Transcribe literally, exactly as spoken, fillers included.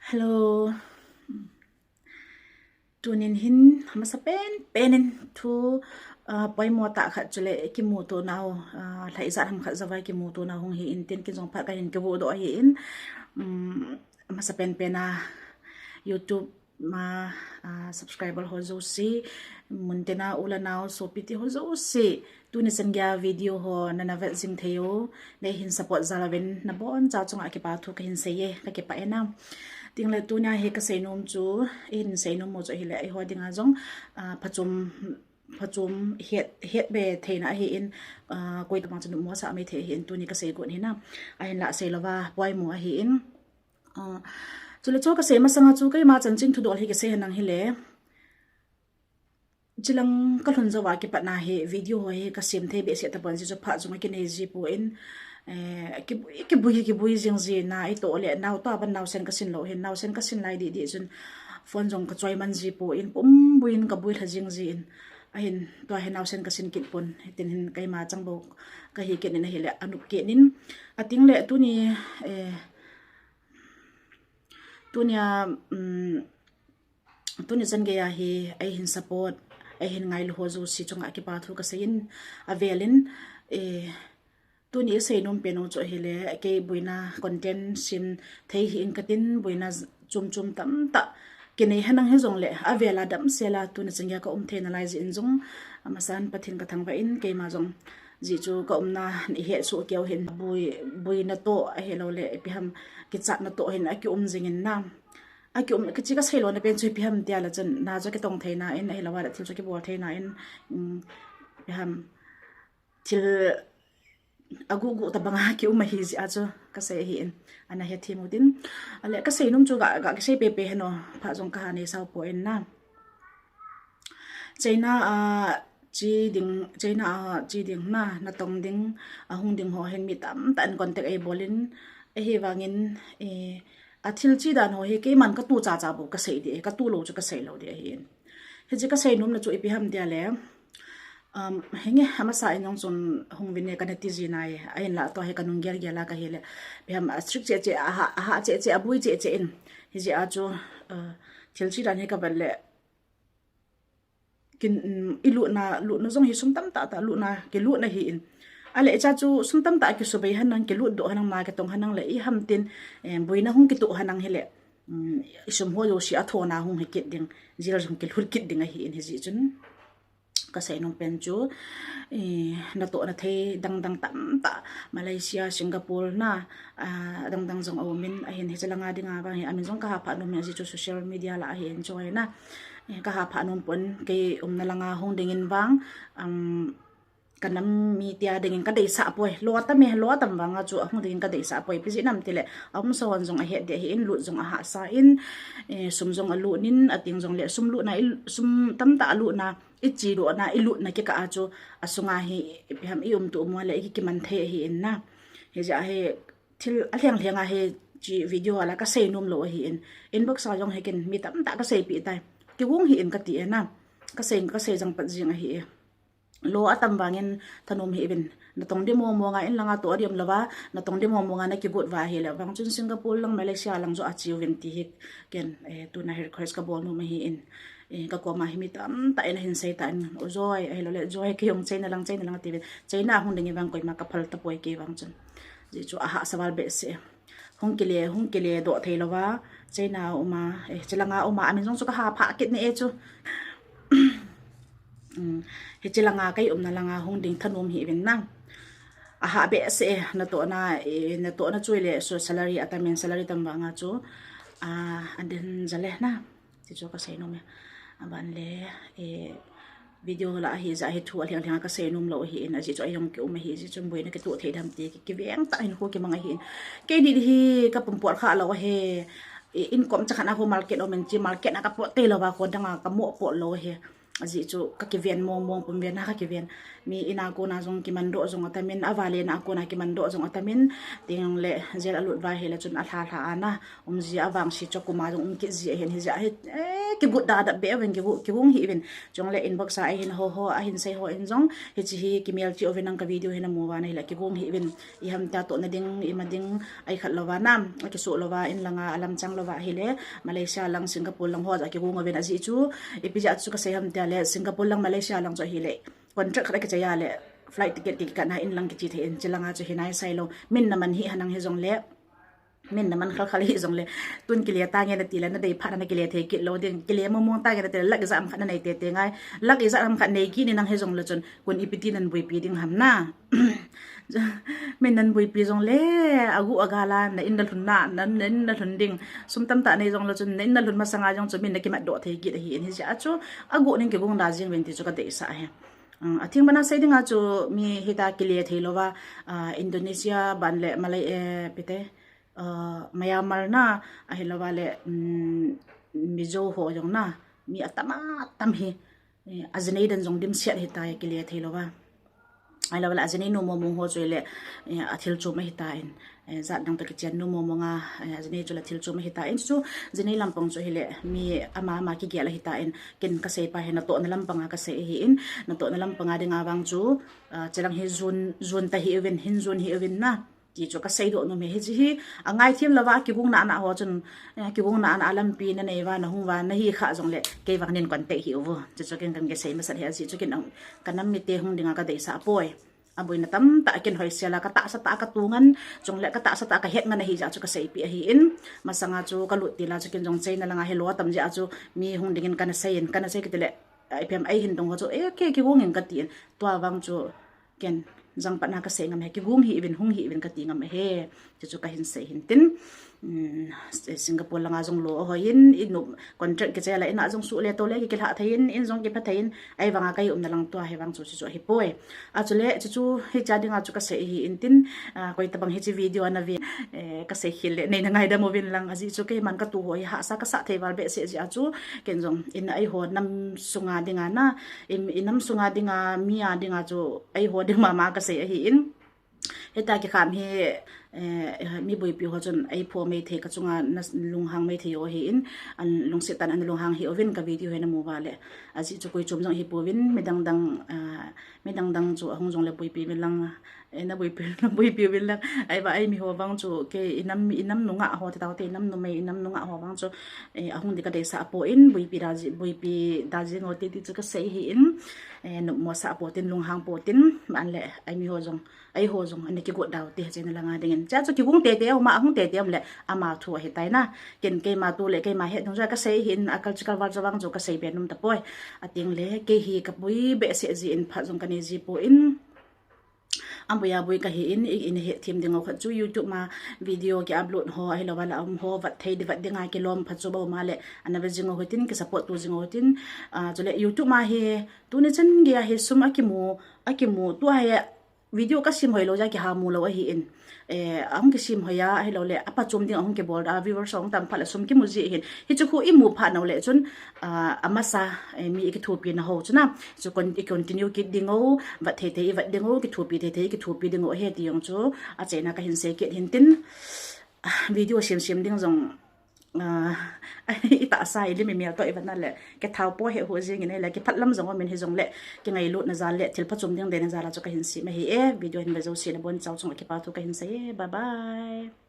Hello. Tunin hin masa pen penin thu, ah, poimo tah khat chule kimuto nau, ah, lhaijat ham khat jova kimuto nau hung hi in tin kin jong phat kahin kivuh doh ahi in, um, masa pen pena YouTube ma, ah, subscriber ho jouse, mun tina u le nao sopi te ho jouse, tuni chan geiya video ho nana vet jing thei u, neihin support jal uvin nabon chauva chunga kipa thu kahin seiye, kakipah e na. Tin le tunia hi kasei nom chu, eihin sei nom u chu ahile, eiho dinga jong, ah, phachom, phachom het, het be theina ahi in, ah, koi tobang chu numo sa mai thei ahi in, tuni kasei got hi na. Ahinla sei louva poimo ahi in. Ah, chule chu kasei masanga chu keima chanchin thudol hi kasei henlang hile. Chilang kalhun jouva kipatna hi video ho hi kasem thei behseh tapon, ajeh chu phat jong akinei ji pon, eh, kibui, kibui, kibui jing ji na, itoh le nao tua ban naosen kasin lou hin, naosen kasin lai didi chun phone jong kachoi man ji pon, pumbuiyin kabui lha jing ji in, ahin tua hi naosen kasin kit pon, hitin hin keima chang bou kahi kit in ahile, anop kit in, ating le tuni, eh, tunia, um, tuni chan geiya hi eihin support, eihin ngailu ho jouse chunga kipa thu kasei in, avel in, eh, tuni isei nom pen u chu ahile, kei boina content sem thei hih in katin, boina chom chom tamtah kinei henlang hijongle, avela damsela tuni chan geiya kaum thei nalai jeh in jong, amasan Pathen kathangvah in, keima jong ajeh chu kaumna neihet soh keu hin, boi, boina toh ahilou le ipi ham kichatna toh hin akium jing in na. Akium, kichi kasei louna pen chu ipi ham tia le chun, na chu kitong theina in, ahilou le thil chu kibol theina in, um, ipi ham, thil aguh guh tabanga kium ahi jeh a chu kasei ahi in, ana hethem utin. Ale kasei nom chu ga, ga kisei pepe hen o, phat jong kaha nei sao pon na. China a che ding, China a che ding na, natong ding, ahung ding ho hin mi tamtah in contact eibol in, ahivangin, eh, athil che dan ho hi keiman katu chacha bou kasei ding, katu lou chu kasei lou ding ahi in. Hiche kasei nomna chu ipi ham tia le, um, henge, amasa in jong chun hung uvin e kana ti ji nai, ahinla tua hi kanung gel gel a kahile, ipi ham, a strict cheh cheh, aha, aha cheh cheh, aboi cheh cheh in, hijeh a chu, uh, thil che dan hi kavet le, kin, um, ilutna, lutna jong hi sum tamtah tah lutna, kilutna ahi in. Ale icha chu sum tamtah kisubei henlang, kilut doh henlang, na kitong henlang le, iham tin, eh, boina hung kitoh henlang hile, um, isum ho jouse athona hung hi kit ding, jail jong kilut kit ding ahi in, hijeh chun kasei nom pen chu, eh, natohna thei dang dang tamtah, Malaysia, Singapore na, ah, dang dang jong aum in, ahin hiche langa dinga vang hi amin jong kaha phah nom in, ajeh chu social media lah ahi in choi na, eh, kaha phah nom pon, kei umna langa hung ding in vang, um, kanam mite a ding in kadeisah poi, lou atam e, lou atam vanga chu ahung ding in kadeisah poi, ipi jeh ham tile, aumsa hon jong ahet ding ahi in, lut jong ahahsa in, eh, sum jong alut in, ating jongle sum lutna, i, sum tamtah alutna, iche dohna, ilutna kikah a chu, asunga hi, ipi ham ium tu um u le, iki kiman thei ahi in na. Hijeh a hi, thil alheng lheng a hiche video a la kasei nom lou ahi in. Inbox a jong hi ken mi tamtah kaseipeh tai. Kigong hih in kati e na. Kasei, kasei jang pat jing ahi e. Lou atam vangin thanom hih uvin. Natong ding mong mong a, in langa toh ding um louva, natong ding mong mong a nakigot uva ahile, vang chun Singapore lang, Malaysia lang joh a che uvin ti hi ken, eh, tuna hi request kabol nom ahi in. Eh, kakoma hi mi tamtah in ahin sei tan, o Joy, ahilou le, Joy kei jong China lang, China lang ati uvin. China hung ding in vang koima kaphal tapoi kei vang chun. Ajeh chu ahahsa val behseh. Hung kile, hung kile doh thei louva, China a um a, eh, hiche langa um a, amin jong chu kaha phah kit nai e chu. Um, hiche langa kei umna langa hung ding thanom hih uvin na. Ahah behseh e, natohna, eh, natohna chu ile, so salary atam in, salary tam vanga chu, ah, aden jal e na. Ti chu kasei nom e. Aban le, eh, video lah ahi jeh a hi thu alheng lheng a kasei nom lou ahi in, ajeh chu ajong kium ahi jeh chun boina kitoh thei dem ti ki, kiveng tah in khu kimang ahi in. Kei didi hi kapum pot kha lou ahi. I, in kom chakhat a khu market um in, hiche market a kapot tei louva khu dang a kamoh pot lou ahi. Ajeh chu ka kiven mong mong pum ven a ka kiven. Mi in a kona jong kimandoh jong atamin, avale na a kona kimandoh jong atamin, tin le jail a lut uva ahile chun alha lha ana, um ji avang si chu kuma jong um kit ji ahin hijeh a hi, eh, kigot da da be uvin kigot, kigong hih uvin. Chule inbox a ahin ho ho, ahin sei ho in jong, hiche hi kimel chi uvin nang ka video hi na mu uva ahile kigong hih uvin. Iham tia tohna ding, ima ding, ai khat louva na, akisoh louva, in langa, alam chang louva ahile, Malaysia lang, Singapore lang ho, akigong uvin ajeh chu, ipi jeh chu kasei ham tia le, Singapore lang, Malaysia lang chu ahile, contract khat akichai a le, flight ticket kikatna in lang kiche thei in, chulanga chu hinai sailou, min na man hi hanang hijongle, min na man khal khal hijongle, tun kile tange nati le, nadei phat na kile thei kit lou ding, kile mong mong tange nati le, lakh ijat ham khat nanei tei tei ngai, lakh ijat ham khat nei kit ni nang hijongle chun, kon ipi ti nan boipi ding ham na. Min nan boipi jongle, agu aga la, na in na lhun na, na, na in na lhun ding. Sum tamtah nei jongle chun, na in na lhun masanga jong chu min na kimat doh thei kit ahin hijeh a chu, agu nin kigong da jing uvin ti chu kadeisah ahi. Um, atheng bana sei dinga chu mi hita kile thei louva, ah, Indonesia ban le Malay, eh, ipi ti, ah, Myanmar na, ahilouva le, um, Mizo ho jong na, mi atam atam hi, eh, ajinei dan jong dimset hitai kile thei louva. Ahilouva le ajinei nu mong mong ho chu le, eh, athil chom ahitan. Eh, jat dang toh kichen nu mong mong a, eh, ajinei chu le thil chom ahitan. Chu jinei lampang chu hile mi ama ama kigel ahitan. Ken kasei pa hi natohna lampanga kasei ahin. Natohna lampanga dinga vang chu, ah, chulang hi jun, jun ta hih uvin, hin jun hih uvin na. Ti chu kasei doh nom e, hiche hi, angai them louva, kigong na na ho chun, eh, kigong na na lampi nanei uva, nahung uva, nahi kha jongle, kei vang nin contact hih uvo. Chu chu ken kan kisei masat hi ajeh chu ken ang, ka nam mite hung dinga kadeisah poi. Aboina tamtah ken hoisel a, katahsa tah a kato ngan, chule katahsa tah a kahet ngan ahijeh chu kaseipeh ahin. Masanga chu kalut til a chu ken jong China langa hi lou atam jeh a chu mi hung dingin kana sei in, kana sei kit le, eh, ipi ham eihin dong ho chu, eh, kei kigong in katin. Tua vang chu, Ken, jangpatna kasei ngam e, kigong hih uvin, hung hih uvin kati ngam e. Chu chu kahin sei hin tin, um, Singapore langa jong lou ahoi in, in um, contract kichai a la in a jong suh le to le kikilhah thei in, in jong kipha thei in, ahivanga kahi umna lang tua hi vang chu chu chu ahipoi. Achule, chu chu hiche dinga chu kasei ahin tin, ah, koi tabang hiche video ana ve, eh, kasei khel le, neina ngaidam uvin lang, ajeh chu keiman katu ho hi hahsa kasah thei val behseh jeh a chu, ken jong in a eiho nam sunga dinga na, in, in nam sunga dinga, mi a dinga chu, eiho ding mama kasei ahin. Hita kikham hi, eh, mi boipi ho chun eipho mei thei kachunga na lunghang mei thei u ahin, an lungset tah in ana lunghang hih uvin ka video hi namu uva le. Ajeh chu koi chom jong hipouvin midang dang, ah, midang dang chu ahung jongle boipi uvin lang, eh, na boipi, na boipi uvin lang. Ahivang eimi ho vang chu kei inam, inam nungah ho ti tau te, inam numei, inam nungah ho vang chu, eh, ahung ding kadeisah poi, boipi da ji, boipi da jing u te ti chu kasei ahin, eh, nopmo sah poi tin, lunghang poi tin, man le eimi ho jong, eiho jong, ana kigot dau te, hiche na langa dingin. Chea chu kigong tei tei, ama ahung tei tei um le, ama thu ahitai na. Ken keima thu le, keima het ding chu kasei ahin, a culture val chu vang chu kasei be nom tapoi. Ating le, kei hi kaboi behseh jin phat jong kanei ji poi. Aboi aboi kahin, i, ina het them ding u khat chu YouTube ma video ki upload ho, ahilou le um ho, vet thei di vet dinga kilom phat chu bou ma le, ana ve jing u hitin, ki support tu jing u hitin, ah, chule YouTube ma hi, tuni chan geiya hi sum akimu, akimu, tua hi video kasem hoi lou jeh a kiha mu lou ahin. Eh, ahung kisem hoi a, ahilou le, apha chom ding ahung kibol a, viewers hung tam phat le sum kimu ji ahin. Hichu khu imu phat nau le chun, ah, amasa, eh, mi ikithopi na ho chu na. Chu kon-, i continue kit ding u, vet thei thei i vet ding u, kithopi thei thei i kithopi ding u ahi ti jong chu, achaina kahin sei kit hin tin, ah, video sem sem ding jong, ah, i tahsa i lim i mel toh i vet na le, kithao poi he ho jing in le, kiphat lam jong um in hijongle, kingailutna jal le, thil phachom ding deina jal a chu kahin sem ahi e, video hin ve jouse nabon chauh chunga kipa thu kahin sei e, bye bye.